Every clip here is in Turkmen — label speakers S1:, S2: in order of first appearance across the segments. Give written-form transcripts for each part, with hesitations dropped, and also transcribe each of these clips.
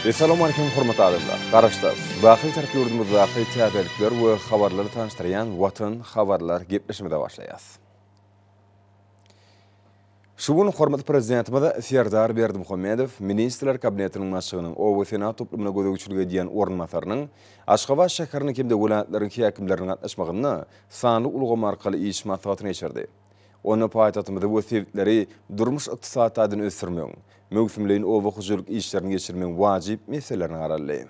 S1: Essalawmalikim hormatly adamlar! Garaşsyz, baky Bitarap ýurdumyzdaky täzelikler we habarlary tanyşdyrýan Watan habarlar gepleşigimize başlaýas. Şu gün hormatly Prezidentimiz Serdar Berdimuhamedow Ministrler Kabinetiniň Başlygynyň oba-senagat toplumyna gözegçilik edýän orunbasarynyň, Aşgabat şäheriniň hem-de welaýatlaryň häkimleriniň gatnaşmagynda sanly ulgam arkaly iş maslahatyny geçirdi. Onda paýtagtymyzy we sebitleri durmuş-ykdysady taýdan ösdürmegiň, möwsümleýin oba hojalyk işlerini geçirmegiň wajyp meselelerine garaldy.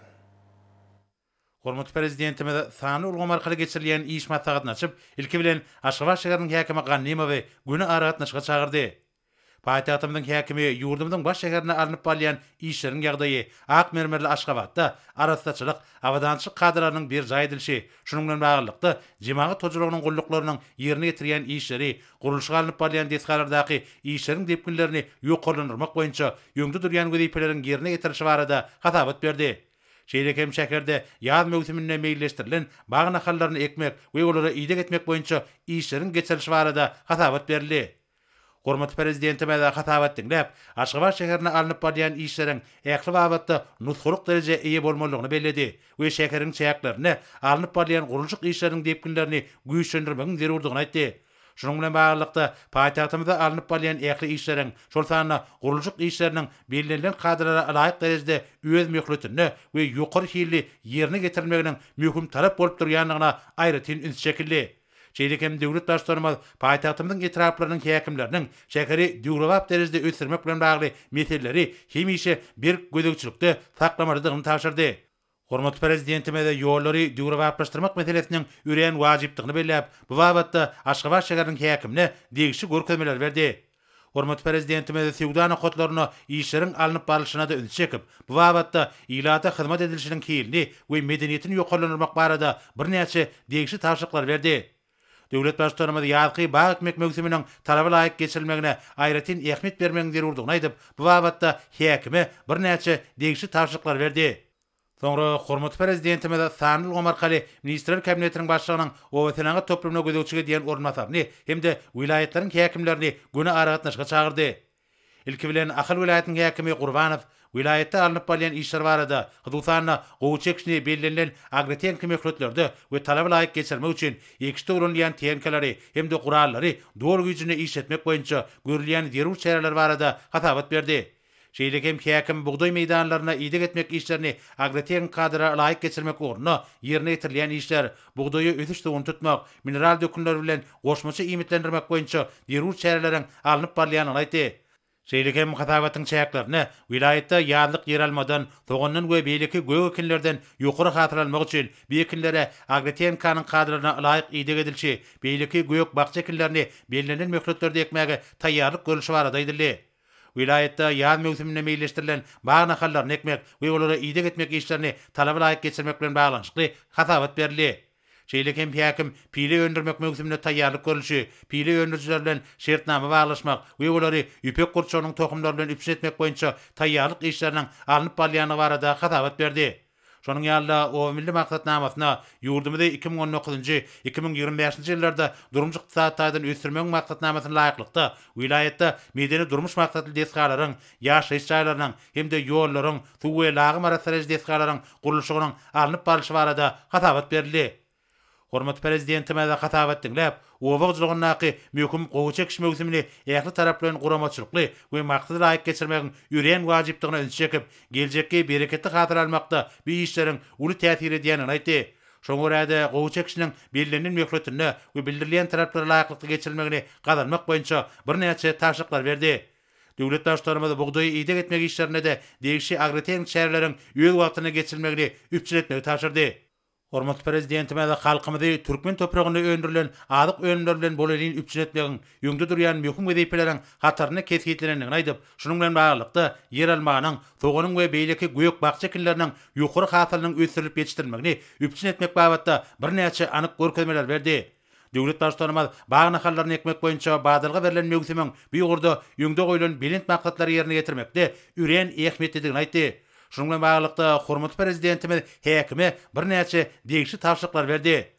S2: Hormatly Prezidentimiz sanly ulgam arkaly geçirilýän iş maslahatyny açyp, ilki bilen, Aşgabat şäheriniň häkimi Gannymowy göni aragatnaşyga çagyrdy. Paýtagtymyzyň häkimi ýurdumyzyň baş şäherinde alnyp barylýan işleriň ýagdaýy, ak mermerli Aşgabatda arassaçylyk, abadançylyk kadalarynyň berjaý edilişi, şunuň bilen baglylykda, jemagat hojalygynyň gulluklarynyň ýerine ýetirýän işleri, gurluşygy alnyp barylýan desgalardaky işleriň depginlerini ýokarlandyrmak boýunça öňde durýan wezipeleriň ýerine ýetirilişi barada hasabat berdi. Şeýle hem şäherde ýaz möwsüminde meýilleşdirilen bag nahallaryny ekmek we olara ideg etmek boýunça işleriň geçirilişi barada hasabat berildi. Hormatly Prezidentimiz hasabat diňläp, Aşgabat şäherinde alnyp barylýan işleriň ähli babatda nusgalyk derejä eýe bolmalydygyny belledi we şäheriň çäklerinde alnyp barylýan gurluşyk işleriniň depginlerini güýçlendirmegiň zerurdygyny aýtdy. Şunuň bilen baglylykda, paýtagtymyzda alnyp barylýan ähli işleriň, şol sanda gurluşyk işleriniň bellenilen kadalara laýyk derejede öz möhletinde we ýokary hilli ýerine ýetirilmeginiň möhüm talap bolup durýandygyna aýratyn üns çekildi. Şeýle hem döwlet Baştutanymyz paýtagtymyzyň etraplarynyň häkimleriniň şäheri döwrebap derejede ösdürmek bilen bagly meseleleri hemişe berk gözegçilikde saklamalydygyny tabşyrdy. Hormatly Prezidentimiz ýollary döwrebaplaşdyrmak meselesiniň örän wajypdygyny belläp, bu babatda Aşgabat şäheriniň häkimine degişli görkezmeleri berdi. Hormatly Prezidentimiz söwda nokatlarynda işleriň alnyp barlyşyna-da ünsi çekip, bu babatda ilata hyzmat edilişiniň hilini we medeniýetini ýokarlandyrmak barada birnäçe degişli tabşyryklary berdi. Döwlet Baştutanymyz ýazky bag ekmek möwsüminiň talaba laýyk geçirilmegine aýratyn ähmiýet bermegiň zerurdygyny aýdyp, bu babatda häkime birnäçe degişli tabşyryklary berdi. Soňra hormatly Prezidentimiz sanly ulgam arkaly Ministrler Kabinetiniň Başlygynyň obasenagat toplumyna gözegçilik edýän orunbasaryny hem-de welaýatlaryň häkimlerini göni aragatnaşyga çagyrdy. Ilki bilen, Ahal welaýatynyň häkimi Gurbanow welaýatda alnyp barylýan işler barada, hususan-da, gowaça ekişini bellenilen agrotehniki möhletlerde we talaba laýyk geçirmek üçin ekişde ulanylýan tehnikalary hem-de gurallary doly güýjünde işletmek boýunça görülýän zerur çäreler barada hasabat berdi. Şeýle hem häkim bugdaý meýdanlaryna ideg etmek işlerini agrotehniki kadalara laýyk geçirmek ugrunda ýerine ýetirilýän işler, bugdaýa ösüş suwuny tutmak, mineral dökünler bilen goşmaça iýmitlendirmek boýunça zerur çäreleriň alnyp barylýandygyny aýtdy. Şeýle hem hasabatyň çäklerinde welaýatda ýazlyk ýeralmadan, sogandan we beýleki gök ekinlerden ýokary hasyl almak üçin bu ekinlere agrotehnikanyň kadalaryna laýyk ideg edilişi, beýleki gök-bakja ekinlerini bellenilen möhletlerde ekmäge taýýarlyk görlüşi barada aýdyldy. Welaýatda ýaz möwsüminde meýilleşdirilen bag nahallaryny ekmek we olara ideg etmek işlerini talaba laýyk geçirmek bilen baglanyşykly hasabat berildi. Şeýle hem häkim pile öndürmek möwsümine taýýarlyk görlüşi, pile öndürijiler bilen şertnama baglaşmak we olary ýüpek gurçugynyň tohumlary bilen üpjün etmek boýunça taýýarlyk işleriniň alnyp barylýandygy barada hasabat berdi. Şonuň ýaly-da, Oba milli maksatnamasyna ýurdumyzy 2019-njy, 2025-nji ýyllarda durmuş-ykdysady taýdan ösdürmegiň maksatnamasyna laýyklykda, welaýatda medeni-durmuş maksatly desgalaryň, ýaşaýyş jaýlarynyň hem-de ýollaryň, suw we lagym arassalaýjy desgalaryň gurluşygynyň alnyp barlyşy barada hasabat berildi. Hormatly Prezidentimiz hasabat diňläp, oba hojalygyndaky möhüm gowaça ekiş möwsümini ähli taraplaýyn guramaçylykly we maksada laýyk geçirmegiň örän wajypdygyna ünsi çekip, geljekki bereketli hasyl almakda bu işleriň uly täsir edýändigini aýtdy. Şoňa görä-de, gowaça ekişiniň bellenilen möhletinde we bildirilýän talaplara laýyklykda geçirilmegini gazanmak boýunça birnäçe tabşyryklary berdi. Döwlet Baştutanymyz bugdaýy ideg etmek işlerinde-de degişli agrotehniki çäreleriň öz wagtynda geçirilmegini üpjün etmegi tabşyrdy. Hormatly Prezidentimiz halkymyzy türkmen topragynda öndürilen azyk önümleri bilen bolelin üpjün etmegiň öňde durýan möhüm wezipeleriň hatarynda kesgitlenendigini aýdyp, şunuň bilen baglylykda, ýeralmanyň, soganyň we beýleki gök-bakja ekinleriniň ýokary hasylynyň ösdürilip ýetişdirilmegini üpjün etmek babatda birnäçe anyk görkezmeleri berdi. Döwlet Baştutanymyz bag nahallaryny ekmek boýunça badalga berlen möwsümiň bu ugurda öňde goýlan belent maksatlary ýerine ýetirmekde örän ähmiýetlidigini aýtdy. Şunuň bilen baglylykda, hormatly Prezidentimiz häkime birnäçe degişli tabşyryklary berdi.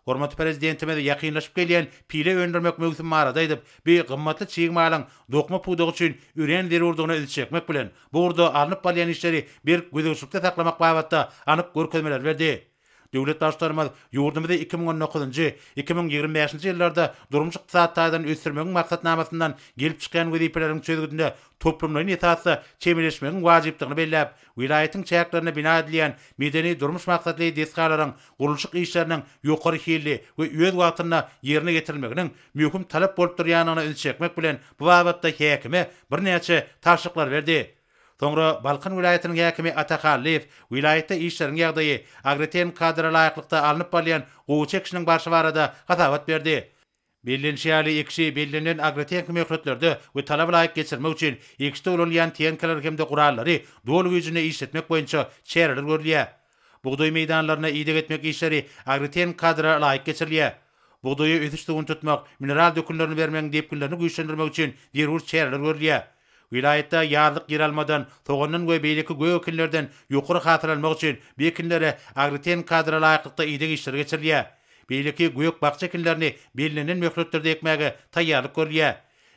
S2: Hormatly Prezidentimiz ýakynlaşyp gelýän pile öndürmek möwsümi barada aýdyp, bu gymmatly çig malyň dokma pudagy üçin örän zerurdygyna ünsi çekmek bilen, bu ugurda alnyp barylýan işleri berk gözegçilikde saklamak babatda anyk görkezmeleri berdi. Döwlet Baştutanymyz ýurdumyzy 2019-njy, 2025-nji ýyllarda durmuş-ykdysady taýdan ösdürmegiň maksatnamasyndan gelip çykýan wezipeleriň çözgüdine toplumlaýyn esasda çemeleşmegiň wajypdygyny belläp, welaýatyň çäklerinde bina edilýän medeni-durmuş maksatly desgalaryň gurluşyk işleriniň ýokary hilli we öz wagtynda ýerine ýetirilmeginiň möhüm talap bolup durýandygyna ünsi çekmek bilen, bu babatda häkime birnäçe tabşyryklary berdi. Soňra Balkan welaýatynyň häkimi Ata Hallyýew welaýatda işleriň ýagdaýy, agrotehniki kadara laýyklykda alnyp barylýan gowaça ekişiniň barşy barada hasabat berdi. Bellenişi ýaly, ekişi bellenilen agrotehniki möhletlerde we talaba laýyk geçirmek üçin ekişde ulanylýan tehnikalary hem-de gurallary doly güýjünde işletmek boýunça çäreler görülýär. Bugdaý meýdanlaryna ideg etmek işleri agrotehniki kadara laýyk geçirilýär. Bugdaýa ösüş suwuny tutmak, mineral dökünlerini bermegiň depginlerini güýçlendirmek üçin zerur çäreler görülýär. Welaýatda ýazlyk ýeralmadan, sogandan we beýleki gök ekinlerden ýokary hasyl almak üçin bu ekinlere agrotehniki kadara laýyklykda ideg işleri geçirilýär. Beýleki gök-bakja ekinlerini bellenilen möhletlerde ekmäge taýýarlyk görülýär.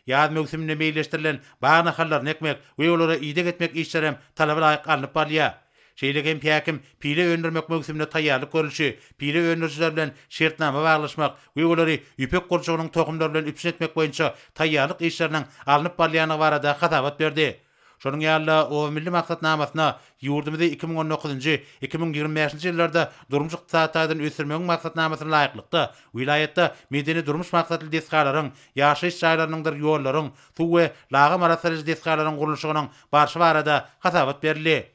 S2: Ýaz möwsüminde meýilleşdirilen bag nahallaryny ekmek we olara ideg etmek işlerem talaba laýyk alnyp barylýar. Şeýle hem häkim pile öndürmek möwsümine taýýarlyk görlüşi, pile öndürijiler bilen şertnama baglaşmak we olary ýüpek gurçugynyň tohumlary bilen üpjün etmek boýunça taýýarlyk işleriniň alnyp barylýandygy barada hasabat berdi. Şonuň ýaly-da, Oba milli maksatnamasyna ýurdumyzy 2019-njy, 2025-nji ýyllarda durmuş-ykdysady taýdan ösdürmegiň maksatnamasyna laýyklykda, welaýatda medeni-durmuş maksatly desgalaryň, ýaşaýyş jaýlarynyňdyr ýollaryň, suw we lagym arassalaýjy desgalaryň gurluşygynyň barşy barada hasabat berildi.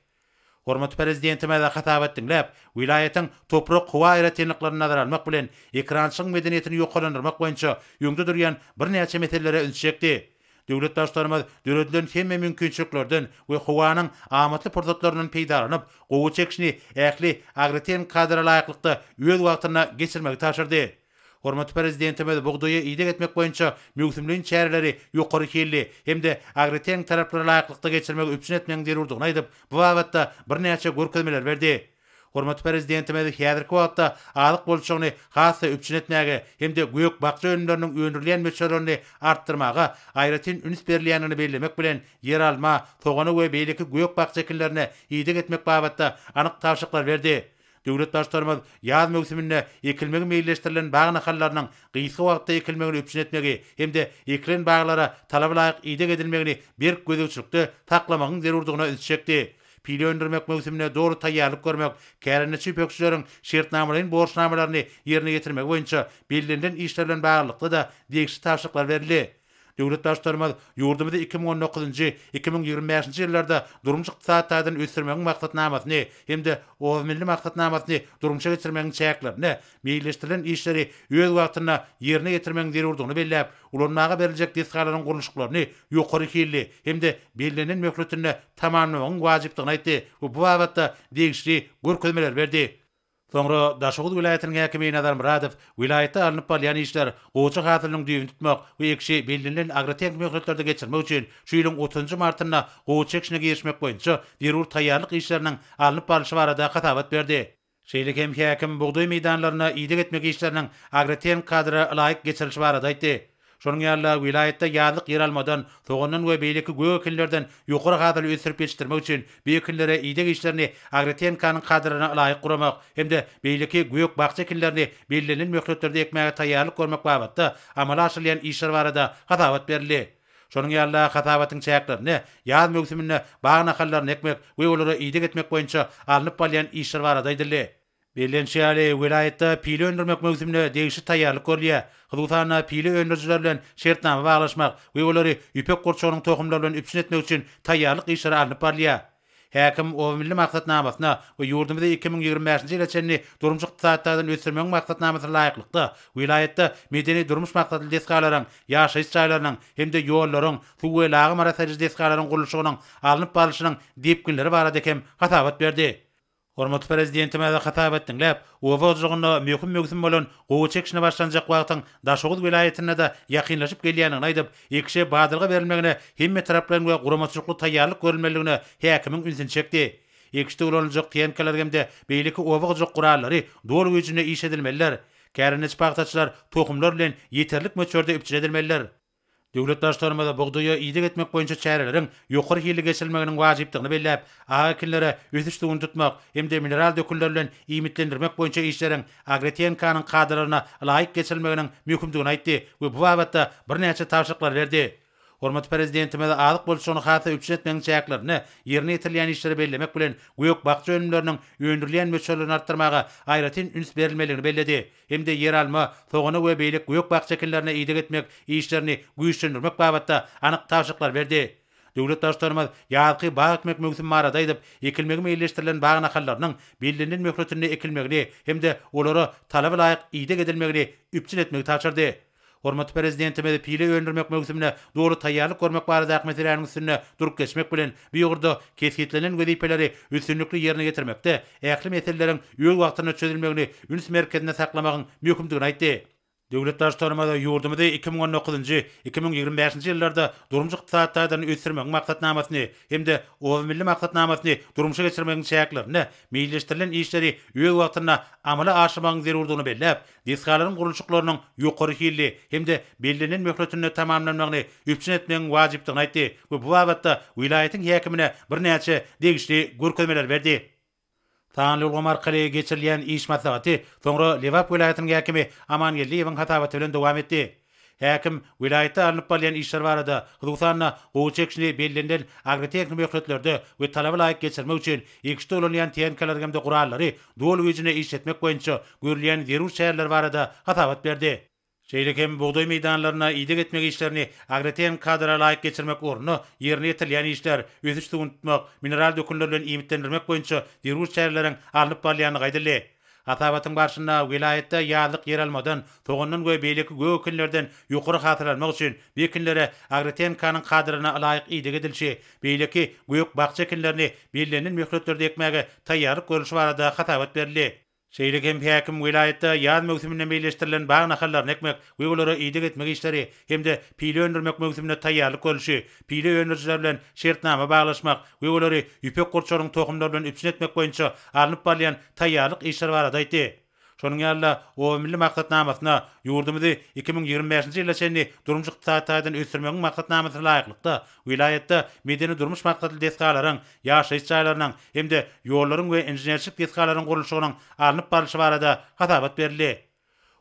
S2: Hormatly Prezidentimiz hasabat diňläp, welaýatyň toprak-howa aýratynlyklaryny nazara almak bilen, ekerançylygyň medeniýetini ýokarlandyrmak boýunça öňde durýan birnäçe meselelere ünsi çekdi. Döwlet Baştutanymyz döredilen hemme mümkinçiliklerden we howanyň amatly pursatlaryndan peýdalanyp, gowaça ekişini ähli agrotehniki kadara laýyklykda öz wagtynda geçirmegi tabşyrdy. Hormatly Prezidentimiz bugdaýa ideg etmek boýunça möwsümleýin çäreleri ýokary hilli hem-de agrotehniki talaplara laýyklykda geçirmegi üpjün etmegiň zerurdygyny aýdyp, bu babatda birnäçe görkezmeleri berdi. Hormatly Prezidentimiz häzirki wagtda azyk bolçulygyny has-da üpjün etmäge hem-de gök-bakja önümleriniň öndürilýän möçberlerini artdyrmaga aýratyn üns berilýändigini bellemek bilen, ýeralma, sogana we beýleki gök-bakja ekinlerine ideg etmek babatda anyk tabşyryklary berdi. Döwlet Baştutanymyz ýaz möwsüminde ekilmegi meýilleşdirilen bag nahallarynyň gysga wagtda ekilmegini üpjün etmegi hem-de ekilen baglara talaba laýyk ideg edilmegini berk gözegçilikde saklamagyň zerurdygyna ünsi çekdi. Pile öndürmek möwsümine doly taýýarlyk görmek, kärendeçi ýüpekçileriň şertnamalaýyn borçnamalaryny ýerine ýetirmegi boýunça bellenilen işler bilen baglylykda-da degişli tabşyryklar berildi. Döwlet Baştutanymyz ýurdumyzy 2019-njy, 2025-nji ýyllarda durmuş-ykdysady taýdan ösdürmegiň maksatnamasyny hem-de Oba milli maksatnamasyny durmuşa geçirmegiň çäklerinde meýilleşdirilen işleri öz wagtynda ýerine ýetirmegiň zerurdygyny belläp, ulanmaga beriljek desgalaryň gurluşyklaryny ýokary hilli hem-de bellenilen möhletinde tamamlamagyň wajypdygyny aýtdy we bu babatda degişli görkezmeleri berdi. Soňra Daşoguz welaýatynyň häkimi Nazar Myradow welaýatda alnyp barylýan işler, gowaça hasylynyň düýbüni tutmak we ekişi bellenilen agrotehniki möhletlerde geçirmek üçin şu ýylyň otuzynjy martynda gowaça ekişine girişmek boýunça zerur taýýarlyk işleriniň alnyp barlyşy barada hasabat berdi. Şeýle hem häkim bugdaý meýdanlaryna ideg etmek işleriniň agrotehniki kadra laýyk geçirilişi barada aýtdy. Şonuň ýaly-da, welaýatda ýazlyk ýeralmadan, sogandan we beýleki gök ekinlerden ýokary hasyly ösdürip ýetişdirmek üçin bu ekinlere ideg işlerini agrotehnikanyň kadalaryna ylaýyk guramak hem-de beýleki gök-bakja ekinlerini bellenilen möhletlerde ekmäge taýýarlyk görmek babatda amala aşyrylýan işler barada hasabat berildi. Şonuň ýaly-da, hasabatyň çäklerinde ýaz möwsüminde bag nahallaryny ekmek we olara ideg etmek boýunça alnyp barylýan işler barada aýdyldy. Bellenişi ýaly, welaýatda pile öndürmek möwsümine degişli taýýarlyk görülýär. Hususan-da, pile öndürijiler bilen şertnama baglaşmak we olary ýüpek gurçugynyň tohumlary bilen üpjün etmek üçin taýýarlyk işleri alnyp barylýar. Häkim Oba milli maksatnamasyna we ýurdumyzy 2025-nji ýyla çenli durmuş-ykdysady taýdan ösdürmegiň maksatnamasyna laýyklykda, welaýatda medeni-durmuş maksatly desgalaryň, ýaşaýyş jaýlarynyň hem-de ýollaryň, suw we lagym arassaýjy desgalaryň gurluşygynyň alnyp barlyşynyň depginleri barada hem hasabat berdi. Hormatly Prezidentimiz hasabat diňläp, oba hojalygynda möhüm möwsüm bolan gowaça ekişine başlanjak wagtyň Daşoguz welaýatynda-da ýakynlaşyp gelýändigini aýdyp, ekişe badalga berilmegine hemmetaraplaýyn we guramaçylykly taýýarlyk görülmelidigine häkimiň ünsüni çekdi. Ekişde ulanyljak tehnikalar hem-de beýleki oba hojalyk gurallary doly güýjünde işledilmelidir. Kärendeçi pagtaçylar tohumlar bilen ýeterlik möçberde üpjün edilmelidir. Döwlet Baştutanymyz bugdaýa ideg etmek boýunça çäreleriň ýokary hilli geçirilmeginiň wajypdygyny belläp, ak ekinlere ösüş suwuny tutmak hem-de mineral dökünler bilen iýmitlendirmek boýunça işleriň agrotehinikanyň kadalaryna ylaýyk geçirilmeginiň möhümdigini aýtdy we bu babatda birnäçe tabşyryklary berdi. Hormatly Prezidentimiz azyk bolçulygyny has-da üpjün etmegiň çäklerinde ýerine ýetirilýän işleri bellemek bilen, gök-bakja önümleriniň öndürilýän möçberlerini artdyrmaga aýratyn üns berilmelidigini belledi hem-de ýeralma, sogana we beýleki gök-bakja ekinlerine ideg etmek işlerini güýçlendirmek babatda anyk tabşyryklary berdi. Döwlet Baştutanymyz ýazky bag ekmek möwsümi barada aýdyp, ekilmegi meýilleşdirilen bag nahallarynyň bellenilen möhletinde ekilmegini hem-de olara talaba laýyk ideg edilmegini üpjün etmegi tabşyrdy. Hormatly Prezidentimiz pile öndürmek möwsümine doly taýýarlyk görmek baradaky meseläniň üstünde durup geçmek bilen, bu ugurda kesgitlenen wezipeleri üstünlikli ýerine ýetirmekde ähli meseleleriň öz wagtynda çözülmegini üns merkezinde saklamagyň möhümdigini aýtdy. Döwlet Baştutanymyz ýurdumyzy 2019-njy, 2025-nji ýyllarda durmuş-ykdysady taýdan ösdürmegiň maksatnamasyny hem-de Oba milli maksatnamasyny durmuşa geçirmegiň çäklerinde meýilleşdirilen işleri öz wagtynda amala aşyrmagyň zerurdygyny belläp, desgalaryň gurluşyklarynyň ýokary hilli hem-de bellenen möhletinde tamamlanmagyny üpjün etmegiň wajypdygyny aýtdy we bu babatda welaýatyň häkimine birnäçe degişli görkezmeleri berdi. Sanly ulgam arkaly geçirilýän iş maslahaty soňra Lebap welaýatynyň häkimi Aman Geldiýewiň hasabaty bilen dowam etdi. Häkim welaýatda alnyp barylýan işler barada, hususan-da, gowaça ekişini bellenilen agrotehniki möhletlerde we talaba laýyk geçirmek üçin ekişde ulanylýan tehnikalary hem-de gurallary doly güýjünde işletmek boýunça görülýän zerur çäreler barada hasabat berdi. Şeýle hem bugdaý meýdanlaryna ideg etmek işlerini agrotehniki kadalara laýyk geçirmek ugrunda ýerine ýetirilýän işler, ösüş suwuny tutmak, mineral dökünler bilen iýmitlendirmek boýunça zerur çäreleriň alnyp barylýandygy aýdyldy. Hasabatyň barşynda welaýatda ýazlyk ýeralmadan, sogandan we beýleki gök ekinlerden ýokary hasyl almak üçin bu ekinlere agrotehnikanyň kadalaryna ylaýyk ideg edilişi, beýleki gök-bakja ekinlerini bellenilen möhletlerde ekmäge taýýarlyk görlüşi barada hasabat berildi. Şeýle hem häkim welaýatda ýaz möwsüminde meýilleşdirilen bag nahallaryny ekmek we olara ideg etmek işleri hem-de pile öndürmek möwsümine taýýarlyk görlüşi, pile öndürijiler bilen şertnama baglaşmak we olary ýüpek gurçugynyň tohumlary bilen üpjün etmek boýunça alnyp barylýan taýýarlyk işleri barada aýtdy. Şonuň ýaly-da, Oba milli maksatnamasyna, ýurdumyzy 2025-nji ýyla çenli durmuş-ykdysady taýdan ösdürmegiň maksatnamasyna laýyklykda, welaýatda medeni-durmuş maksatly desgalaryň, ýaşaýyş jaýlarynyň hem-de ýollaryň we inženerçilik desgalarynyň gurluşygynyň alnyp barlyşy barada hasabat berildi.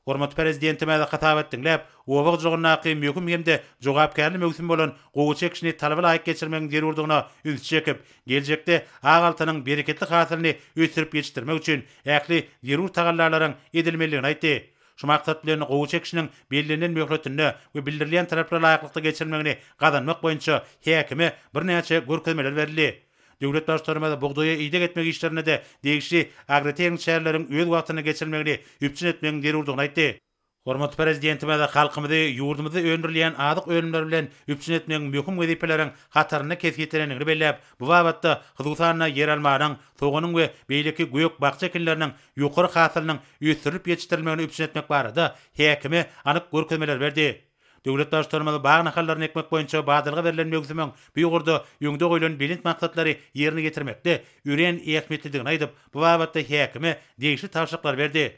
S2: Hormatly Prezidentimiz hasabat diňläp, oba hojalygyndaky möhüm hem-de jogapkärli möwsüm bolan gowaça ekişini talaba laýyk geçirmegiň zerurdygyna ünsi çekip, geljekde ak altynyň bereketli hasylyny ösdürip ýetişdirmek üçin ähli zerur tagallalaryň edilmelidigini aýtdy. Şu maksat bilen, gowaça ekişiniň bellenilen möhletinde we bildirilýän talaplara laýyklykda geçirilmegini gazanmak boýunça häkime birnäçe görkezmeler berildi. Döwlet Baştutanymyz bugdaýa ideg etmek işlerinde-de degişli agrotehniki çäreleriň öz wagtynda geçirilmegini üpjün etmegiň zerurdygyny aýtdy. Hormatly Prezidentimiz halkymyzy ýurdumyzda öndürilýän azyk önümleri bilen üpjün etmegiň möhüm wezipeleriň hatarynda kesgitlenendigini belläp, bu babatda, hususan-da, ýeralmanyň, soganyň we beýleki gök-bakja ekinleriniň ýokary hasylynyň ösdürilip ýetişdirilmegini üpjün etmek barada häkime anyk görkezmeleri berdi. Döwlet Baştutanymyz bag nahallaryny ekmek boýunça badalga berlen möwsümiň bu ugurda öňde goýlan belent maksatlary ýerine ýetirmekde örän ähmiýetlidigini aýdyp, bu babatda häkime degişli tabşyryklary berdi.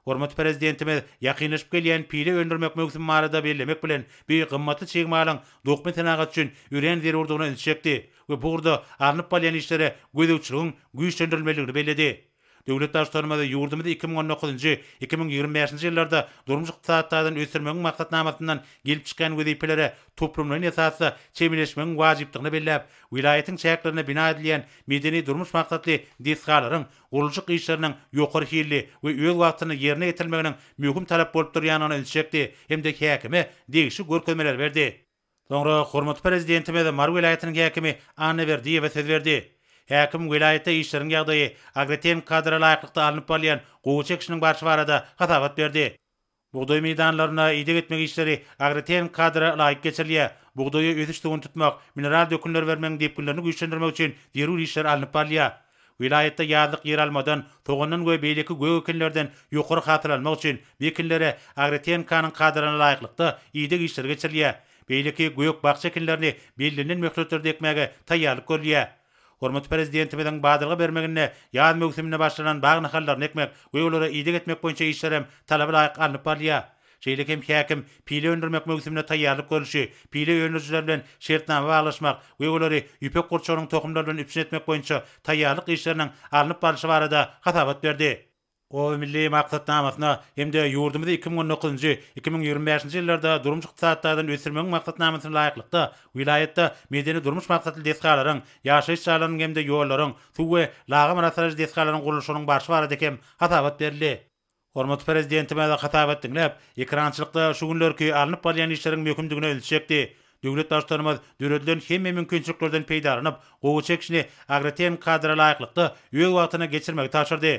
S2: Hormatly Prezidentimiz ýakynlaşyp gelýän pile öndürmek möwsümi barada bellemek bilen, bu gymmatly çig malyň dokma senagaty üçin örän zerurdygyna ünsi çekdi we bu ugurda alnyp barylýan işlere gözegçiligiň güýçlendirilmelidigini belledi. Döwlet Baştutanymyz ýurdumyzy 2019-njy, 2025-nji ýyllarda durmuş-ykdysady taýdan ösdürmegiň maksatnamasyndan gelip çykýan wezipelere toplumlaýyn esasda çemeleşmegiň wajypdygyny belläp, welaýatyň çäklerinde bina edilýän medeni-durmuş maksatly desgalaryň gurluşyk işleriniň ýokary hilli we öz wagtynda ýerine ýetirilmeginiň möhüm talap bolup durýandygyna ünsi çekdi hem-de häkime degişli görkezmeleri berdi. Soňra hormatly Prezidentimiz Mary welaýatynyň häkimi Annaberdiýewe söz berdi. Häkim welaýatda işleriň ýagdaýy, agrotehniki kadara laýyklykda alnyp barylýan gowaça ekişiniň barşy barada hasabat berdi. Bugdaý meýdanlarynda ideg etmek işleri agrotehniki kadara laýyk geçirilýär. Bugdaýa ösüş suwuny tutmak, mineral dökünleri bermegiň depginlerini güýçlendirmek üçin zerur işler alnyp barylýar. Welaýatda ýazlyk ýeralmadan, sogandan we beýleki gök ekinlerden ýokary hasyl almak üçin bu ekinlere agrotehnikanyň kadalaryna laýyklykda ideg işleri geçirilýär. Beýleki gök-bakja ekinlerini bellenilen möhletlerde ekmäge taýýarlyk görülýär. Hormatly Prezidentimiziň badalga bermeginde ýaz möwsüminde başlanan bag nahallaryny ekmek we olara ideg etmek boýunça işler hem talaba laýyk alnyp barylýar. Şeýle hem häkim pile öndürmek möwsümine taýýarlyk görlüşi, pile öndürijiler bilen şertnama baglaşmak we olary ýüpek gurçugynyň tohumlary bilen üpjün etmek boýunça taýýarlyk işleriniň alnyp barlyşy barada hasabat berdi. Oba milli maksatnamasyna hem-de ýurdumyzy 2019-njy, 2025-nji ýyllarda durmuş-ykdysady taýdan ösdürmegiň maksatnamasyna laýyklykda, welaýatda medeni-durmuş maksatly desgalaryň, ýaşaýyş jaýlarynyň hem-de ýollaryň, suw we lagym arassalaýjy desgalaryň gurluşygynyň barşy barada hem hasabat berildi. Hormatly Prezidentimiz hasabat diňläp, ekerançylykda şu günlerki alnyp barylýan işleriň möhümdigine ünsi çekdi. Döwlet Baştutanymyz döredilen hemme mümkinçiliklerden peýdalanyp, gowaça ekişini agrotehniki kadara laýyklykda öz wagtynda geçirmegi tabşyrdy.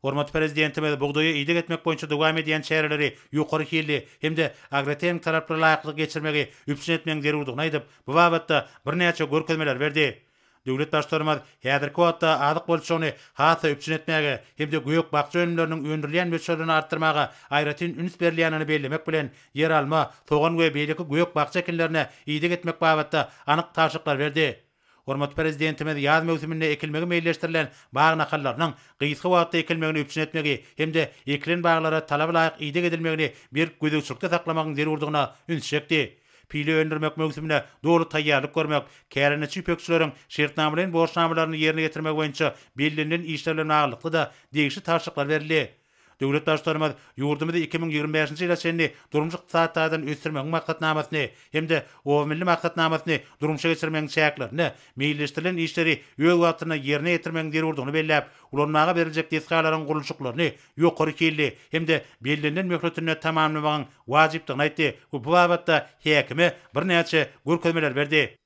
S2: Hormatly Prezidentimiz bugdaýa ideg etmek boýunça dowam edýän çäreleri ýokary hilli hem-de agrotehniki talaplara laýyklykda geçirmegi üpjün etmegiň zerurdygyny aýdyp, bu babatda birnäçe görkezmeleri berdi. Döwlet Baştutanymyz häzirki wagtda azyk bolçulygyny has-da üpjün etmäge hem-de gök-bakja önümleriniň öndürilýän möçberlerini artdyrmaga aýratyn üns berilýändigini bellemek bilen, ýeralma, sogan we beýleki gök-bakja ekinlerine ideg etmek babatda anyk tabşyryklar berdi. Hormatly Prezidentimiz ýaz möwsüminde ekilmegi meýilleşdirilen bag nahallarynyň gysga wagtda ekilmegini üpjün etmegi hem-de ekilen baglara talaba laýyk ideg edilmegini berk gözegçilikde saklamagyň zerurdygyna ünsi çekdi. Pile öndürmek möwsümine doly taýýarlyk görmek, kärendeçi ýüpekçileriň şertnamalaýyn borçnamalaryny ýerine ýetirmek boýunça bellenilen işler bilen baglylykda-da degişli tabşyryklar berildi. Döwlet Baştutanymyz ýurdumyzy 2025-nji ýyla çenli durmuş-ykdysady taýdan ösdürmegiň maksatnamasyny hem-de Oba milli maksatnamasyny durmuşa geçirmegiň çäklerinde meýilleşdirilen işleri öz wagtynda ýerine ýetirmegiň zerurdygyny belläp, ulanmaga beriljek desgalaryň gurluşyklaryny ýokary hilli hem-de bellenilen möhletinde tamamlamagyň wajypdygyny aýtdy we bu babatda häkime birnäçe görkezmeleri berdi.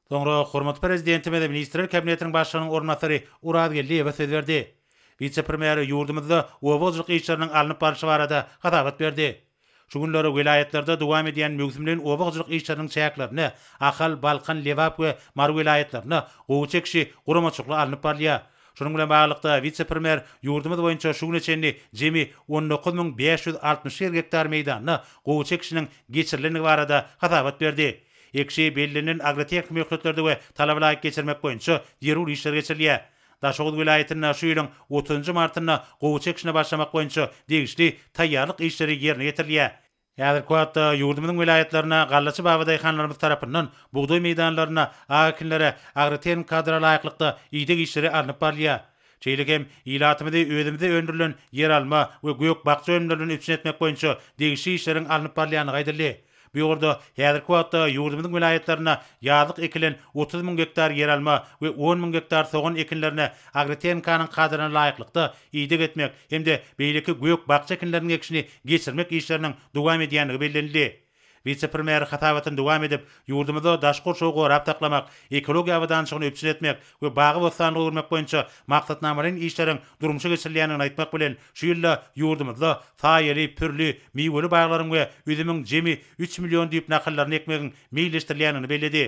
S2: Soňra hormatly Prezidentimiz Ministrler Kabinetiniň Başlygynyň orunbasary Oraz Geldiýewe söz berdi. Wise-premýer ýurdumyzda oba hojalyk işleriniň alnyp barlyşy barada hasabat berdi. Şu günler welaýatlarda dowam edýän möwsümleýin oba hojalyk işleriniň çäklerinde Ahal, Balkan, Lebap we Mary welaýatlarynda gowaça ekişi guramaçylykly alnyp barylýar. Şunuň bilen baglylykda, wise-premýer ýurdumyz boýunça şu güne çenli jemi 19 561 gektar meýdanda gowaça ekişiniň geçirilendigi barada hasabat berdi. Ekişi bellenilen agrotehniki möhletlerde we talaba laýyk geçirmek boýunça zerur işler geçirilýär. Daşoguz welaýatynda şu ýylyň otuzynjy martynda gowaça ekişine başlamak boýunça degişli taýýarlyk işleri ýerine ýetirilýär. Häzirki wagtda ýurdumyzyň welaýatlarynda gallaçy babadaýhanlarymyz tarapyndan bugdaý meýdanlarynda ak ekinlere agrotehniki kadra laýyklykda ideg işleri alnyp barylýar. Şeýle hem ilatymyzy özümizde öndürilen ýeralma we gök-bakja önümleri bilen üpjün etmek boýunça degişli işleriň alnyp barylýandygy aýdyldy. Bu ugurda häzirki wagtda ýurdumyzyň welaýatlarynda ýazlyk ekilen 30 müň gektar ýeralma we on müň gektar sogan ekinlerine agrotehnikanyň kadalaryna laýyklykda ideg etmek hem-de beýleki gök-bakja ekinleriniň ekişini geçirmek işleriniň dowam edýändigi bellenildi. Wise-premýer hasabatyny dowam edip, ýurdumyzda daşky gurşawy gorap saklamak, ekologiýa abadançylygyny üpjün etmek we bagy-bossanlyga öwürmek boýunça maksatnamalaýyn işleriň durmuşa geçirilýändigini aýtmak bilen, şu ýylda ýurdumyzda saýaly, pürli, miweli baglaryň we üzümiň jemi üç million düýp nahallaryny ekmegiň meýilleşdirilýändigini belledi.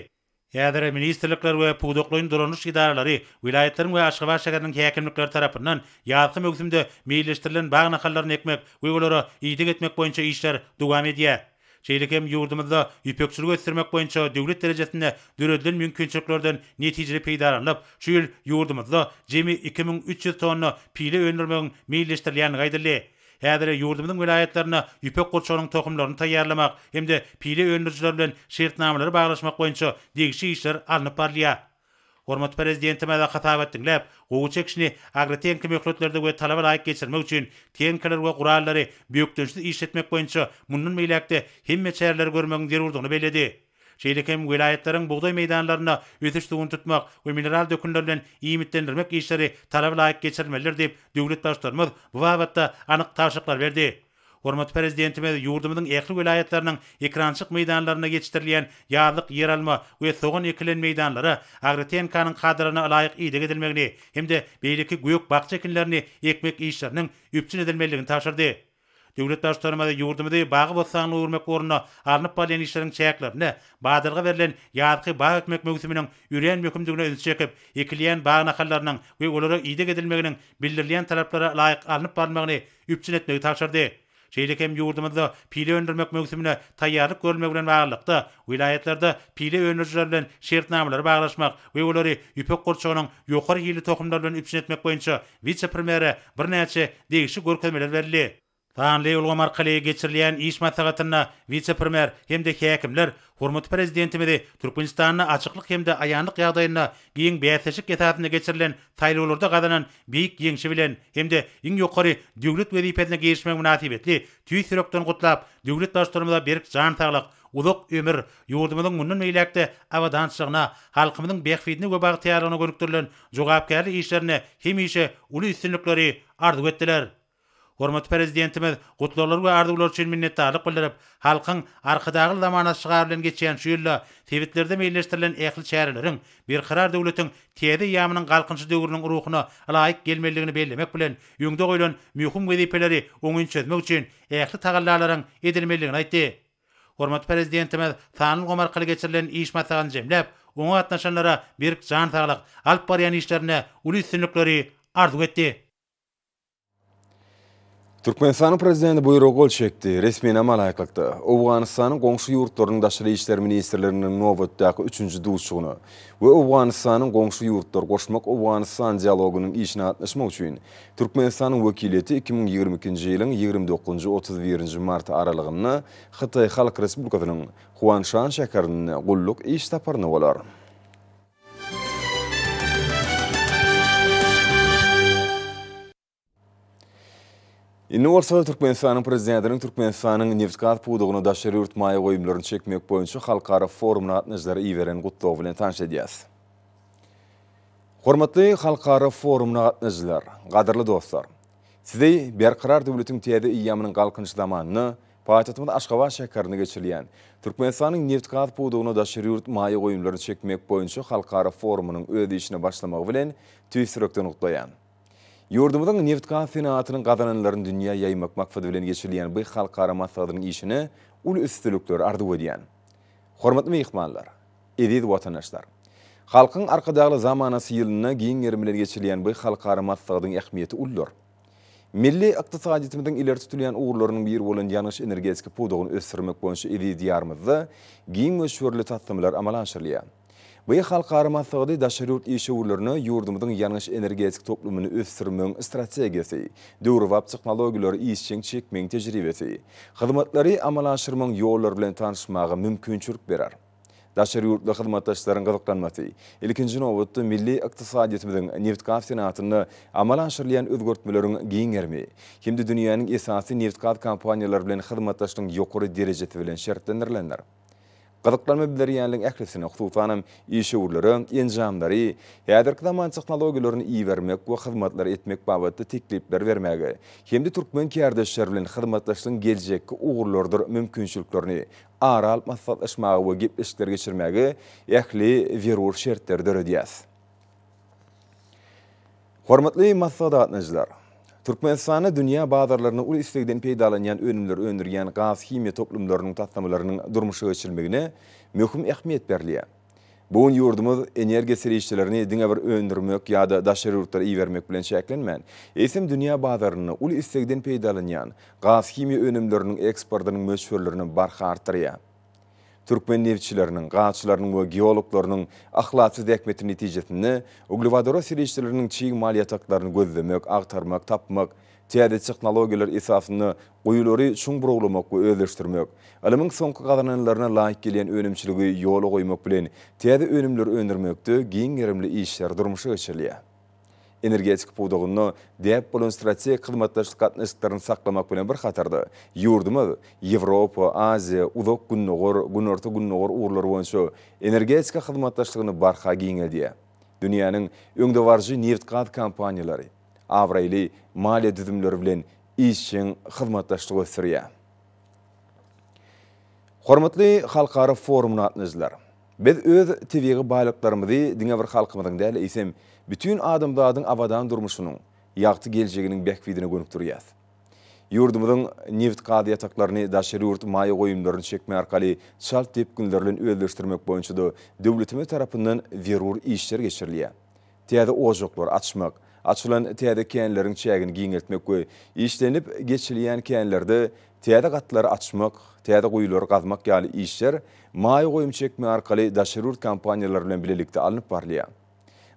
S2: Häzir ministrlikler we pudaklaýyn dolanyş edaralary, welaýatlaryň we Aşgabat şäheriniň häkimlikleri tarapyndan ýazky möwsümde meýilleşdirilen bag nahallaryny ekmek we olara ideg etmek boýunça işler dowam edýär. Şeýle hem ýurdumyzda ýüpekçiligi ösdürmek boýunça döwlet derejesinde döredilen mümkinçiliklerden netijeli peýdalanylyp, şu ýyl ýurdumyzda jemi 2300 tonna pile öndürmegiň meýilleşdirilýändigi aýdyldy. Häzir ýurdumyzyň welaýatlarynda ýüpek gurçugynyň tohumlaryny taýýarlamak hem-de pile öndürijiler bilen şertnamalary baglaşmak boýunça degişli işler alnyp barylýar. Hormatly Prezidentimiz hasabat diňläp, gowaça ekişini agrotehniki möhletlerde we talaba laýyk geçirmek üçin tehnikalary we gurallary bökdençsiz işletmek boýunça mundan beýläk-de hemme çäreleri görmegiň zerurdygyny belledi. Şeýle hem welaýatlaryň bugdaý meýdanlarynda ösüş suwuny tutmak we mineral dökünler bilen iýmitlendirmek işleri talaba laýyk geçirilmelidir diýip, döwlet Baştutanymyz bu babatda anyk tabşyryklary berdi. Hormatly Prezidentimiz ýurdumyzyň ähli welaýatlarynyň ekerançylyk meýdanlarynda ýetişdirilýän ýazlyk ýeralma we sogan ekilen meýdanlara agrotehnikanyň kadalaryna ylaýyk ideg edilmegini hem-de beýleki gök-bakja ekinlerini ekmek işleriniň üpjün edilmelidigini tabşyrdy. Döwlet Baştutanymyz ýurdumyzy bagy-bossanlyga öwürmek ugrunda alnyp barylýan işleriň çäklerinde badalga berlen ýazky bag ekmek möwsüminiň örän möhümdigine ünsi çekip, ekilýän bag nahallarynyň we olara ideg edilmeginiň bildirilýän talaplara laýyk alnyp barylmagyny üpjün etmegi tabşyrdy. Şeýle hem ýurdumyzda pile öndürmek möwsümine taýýarlyk görülmegi bilen baglylykda, welaýatlarda pile öndürijiler bilen şertnamalary baglaşmak we olary ýüpek gurçugynyň ýokary hilli tohumlary bilen üpjün etmek boýunça wise-premýere birnäçe degişli görkezmeler berildi. Sanly ulgam arkaly geçirilýän iş maslahatynda wise-premýer hem-de häkimler hormatly Prezidentimizi Türkmenistanda açyklyk hem-de aýanlyk ýagdaýynda giň bäsleşik esasynda geçirilen saýlawlarda gazanan beýik ýeňşi bilen hem-de iň ýokary döwlet wezipesine girişmegi mynasybetli tüýs ýürekden gutlap, döwlet Baştutanymyza berk jan saglyk, uzak ömür, ýurdumyzyň mundan beýläk-de abadançylygyna, halkymyzyň bähbidine we bagtyýarlygyna gönükdirilen jogapkärli işlerinde hemişe uly üstünlikleri arzuw etdiler. Hormatly Prezidentimiz gutlaglar we arzuwlar üçin minnetdarlyk bildirip, Halkyň Arkadagly zamanasy şygary bilen geçýän şu ýylda sebitlerde meýilleşdirilen ähli çäreleriň Berkarar döwletiň täze eýýamynyň Galkynyşy döwrüniň ruhuna ylaýyk gelmelidigini bellemek bilen, öňde goýlan möhüm wezipeleri oňyn çözmek üçin ähli tagallalaryň edilmelidigini aýtdy. Hormatly Prezidentimiz sanly ulgam arkaly geçirilen iş maslahatyny jemläp, oňa gatnaşanlara berk jan saglyk, alyp barýan işlerinde uly üstünlikleri arzuw etdi.
S1: Türkmenistanyň Prezidenti buýruga gol çekdi. Resminama laýyklykda, Owganystanyň goňşy ýurtlarynyň daşary işler ministrleriniň nobatdaky üçünji duşuşygyna we Owganystanyň goňşy ýurtlar goşmak Owganystan dialogynyň işine gatnaşmak üçin Türkmenistanyň wekiliýeti 2022-nji ýylyň 29-njy, 31-nji marty aralygynda Hytaý Halk Respublikasynyň Huanşan şäherinde gulluk iş saparynda bolar. Indi bolsa Türkmenistanyň Prezidentiniň Türkmenistanyň nebitgaz pudagyna daşary ýurt maýa goýumlaryny çekmek boýunça halkara forumyna gatnaşyjylary iberen gutlagy bilen tanyş edýäris. Hormatly halkara forumyna gatnaşyjylar, gadyrly dostlar! Sizi Berkarar döwletiň täze eýýamynyň Galkynyş zamanynda paýtagtymyz Aşgabat şäherinde geçirilýän Türkmenistanyň nebitgaz pudagyna daşary ýurt maýa goýumlaryny çekmek boýunça halkara forumynyň öz işine başlamagy bilen tüýs ýürekden gutlaýan. Ýurdumyzyň nebitgaz senagatynyň gazananlaryny dünýä ýaýmak maksady bilen geçirilýän bu halkara maslahatynyň işine uly üstünlikleri arzuw edýän. Hormatly myhmanlar! Eziz watandaşlar! Halkyň Arkadagly zamanasy ýylynda giň gerim bilen geçirilýän bu halkara maslahatyň ähmiýeti uludyr. Milli ykdysadyýetimiziň ileri tutulýan ugurlarynyň biri bolan ýangyç-energetika pudagyny ösdürmek boýunça eziz Diýarymyzda giň möçberli taslamalar amala aşyrylýar. Bu halkara maslahady daşary ýurt işewürlerine ýurdumyzyň ýangyç-energetika toplumyny ösdürmegiň strategiýasy, döwrebap tehnologiýalary işjeň çekmegiň tejribesi, hyzmatlary amala aşyrmagyň ýollary bilen tanyşmaga mümkinçilik berer. Daşary ýurtly hyzmatdaşlaryň gyzyklanmasy, ilkinji nobatda, milli ykdysadyýetimiziň nebitgaz senagatynda amala aşyrylýan özgertmeleriň giň gerimi hem-de dünýäniň esasy nebitgaz kompaniýalary bilen hyzmatdaşlygyň ýokary derejesi bilen şertlendirilendir. Gyzyklanma bildirýänleriň ählisine, hususanam, işewürlere enjamlary, häzirki zaman tehnologiýalaryny ibermek we hyzmatlary etmek babatda teklipleri bermäge hem-de türkmen kärdeşleri bilen hyzmatdaşlygyň geljekki ugurlarydyr mümkinçiliklerini ara alyp maslahatlaşmaga we gepleşikleri geçirmäge ähli zerur şertleri döredýär. Hormatly maslahata gatnaşyjylar! Türkmenistanda dünýä bazarlarynda uly islegden peýdalanýan önümleri öndürýän gaz-himiýa toplumlarynyň taslamalarynyň durmuşa geçirilmegine möhüm ähmiýet berilýär. Bu gün ýurdumyz energiýa serişdelerini diňe bir öndürmek ýa-da daşary ýurtlara ibermek bilen çäklenmän, eýsem dünýä bazarynda uly islegden peýdalanýan gaz-himiýa önümleriniň eksportynyň möçberlerini barha artdyrýar. Türkmen nebitçileriniň, gazçylarynyň we geologlarynyň yhlasly zähmeti netijesinde uglewodorod serişdeleriniň çig mal ýataklaryny gözlemek, agtarmak, tapmak, täze tehnologiýalar esasynda guýulary çuň burawlamak we özleşdirmek, ylmyň soňky gazananlaryna laýyk gelýän önümçiligi ýola goýmak bilen täze önümleri öndürmekde giň gerimli işler durmuşa geçirilýär. Energetika pudagynda däp bolan strategik hyzmatdaşlyk gatnaşyklaryny saklamak bilen bir hatarda, ýurdumyz Ýewropa, Aziýa, Uzak Gündogar, Günorta-Gündogar ugurlary boýunça energetika hyzmatdaşlygyny barha giňeldýär. Dünýäniň öňdebaryjy nebit-gaz kompaniýalary, abraýly maliýe düzümleri bilen işjeň hyzmatdaşlyk ösdürýär. Hormatly halkara forumyna gatnaşyjylar! Biz öz tebigy baýlyklarymyzy diňe bir halkymyzyň däl, eýsem, bütin adamzadyň abadan durmuşynyň, ýagty geljeginiň bähbidine gönükdirýäris. Ýurdumyzyň nebit-gaz ýataklaryny daşary ýurt maýa goýumlaryny çekmek arkaly çalt depginler bilen özleşdirmek boýunça-da döwletimiz tarapyndan zerur işler geçirilýär. Täze ojaklary açmak, Açylan täze känleriň çägini giňeltmek we işlenip geçilýän känlerde täze gatlary açmak, täze guýulary gazmak ýaly işler maýa goýum çekmek arkaly daşary ýurt kompaniýalary bilen bilelikde alnyp barylýar.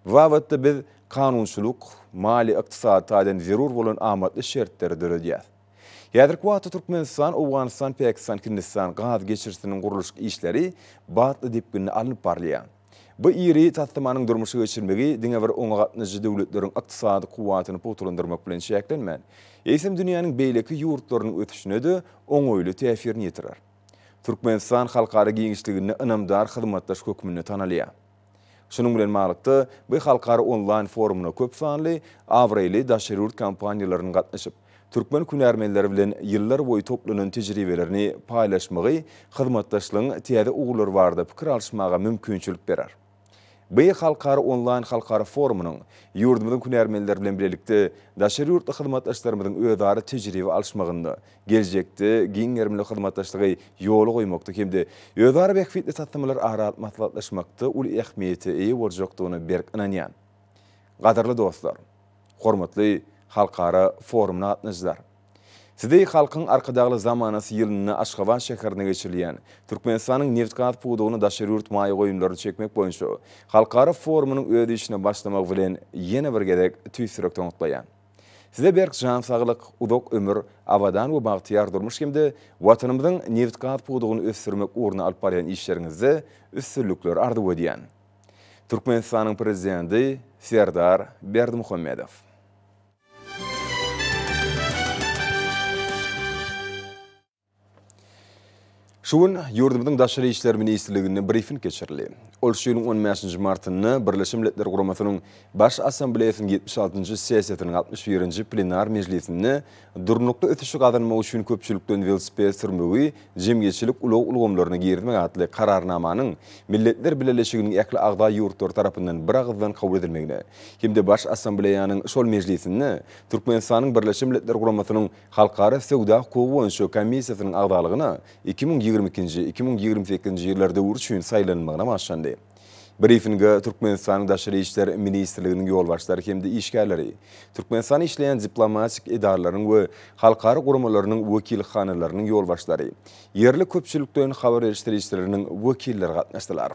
S1: Bu babatda biz kanunçylyk, maliýe-ykdysady taýdan zerur bolan amatly şertleri döredýäris. Häzirki wagtda Türkmenistan, Owganystan, Pakistan, Hindistan gaz geçirijisiniň gurluşyk işleri batly depginde alnyp barylýar. Bu iri taslamanyň durmuşa geçirilmegi diňe bir oňa gatnaşyjy döwletleriň ykdysady kuwwatyny pugtalandyrmak bilen çäklenmän, eýsem dünýäniň beýleki ýurtlarynyň ösüşine-de oňaýly täsirini ýetirer. Türkmenistan halkara giňişliginde ynamdar hyzmatdaş hökmünde tanalýar. Şunuň bilen baglylykda, bu halkara onlaýn forumyna köp sanly abraýly daşary ýurt kompaniýalarynyň gatnaşyp, türkmen hünärmenleri bilen ýyllar boýy toplanan tejribelerini paýlaşmagy hyzmatdaşlygyň täze ugurlary barada pikir alyşmaga mümkinçilik berer. Bu halkara onlaýn halkara forumynyň ýurdumyzyň hünärmenleri bilen bilelikde daşary ýurtly hyzmatdaşlarymyzyň özara tejribe alyşmagynda, geljekde giň gerimli hyzmatdaşlygy ýola goýmakda hem-de özara bähbitli taslamalary ara alyp maslahatlaşmakda uly ähmiýete eýe boljakdygyna berk ynanýan. Gadyrly dostlar! Hormatly halkara forumyna gatnaşyjylar! Sizi Halkyň Arkadagly zamanasy ýylynda Aşgabat şäherinde geçirilýän Türkmenistanyň nebitgaz pudagyna daşary ýurt maýa goýumlaryny çekmek boýunça halkara forumynyň öz işine başlamagy bilen ýene bir gezek tüýs ýürekden gutlaýan. Size berk jan saglyk, uzak ömür, abadan we bagtyýar durmuş hem-de Watanymyzyň nebitgaz pudagyny ösdürmek ugrunda alyp barýan işleriňizde üstünlikler arzuw edýän. Türkmenistanyň Prezidenti Serdar Berdimuhamedow. Şu gün ýurdumyzyň Daşary işler ministrliginde brifing geçirildi. Ol şu ýylyň on bäşinji martynda Birleşen Milletler Guramasynyň Baş Assambleýasynyň 76-njy sessiýasynyň 61-nji plenar mejlisinde Durnukly ösüşi gazanmak üçin köpçülikden welosiped sürmegi jemgyýetçilik ulag ulgamlaryna girizmek atly Kararnamanyň Milletler Bileleşiginiň ähli agza ýurtlary tarapyndan biragyzdan kabul edilmegine hem-de Baş Assambleýanyň şol mejlisinde Türkmenistanyň Birleşen Milletler Guramasynyň Halkara söwda hukugy boýunça komissiýasynyň agzalygyna 2022-nji, 2028-nji ýyllar döwri üçin saýlanylmagyna başlandy. Brifinge Türkmenistanyň Daşary işler ministrliginiň ýolbaşçylary hem-de işgärleri, Türkmenistanda işleýän diplomatik edaralaryň we halkara guramalarynyň wekilhanalarynyň ýolbaşçylary, ýerli köpçülikleýin habar beriş serişdeleriniň wekilleri gatnaşdylar.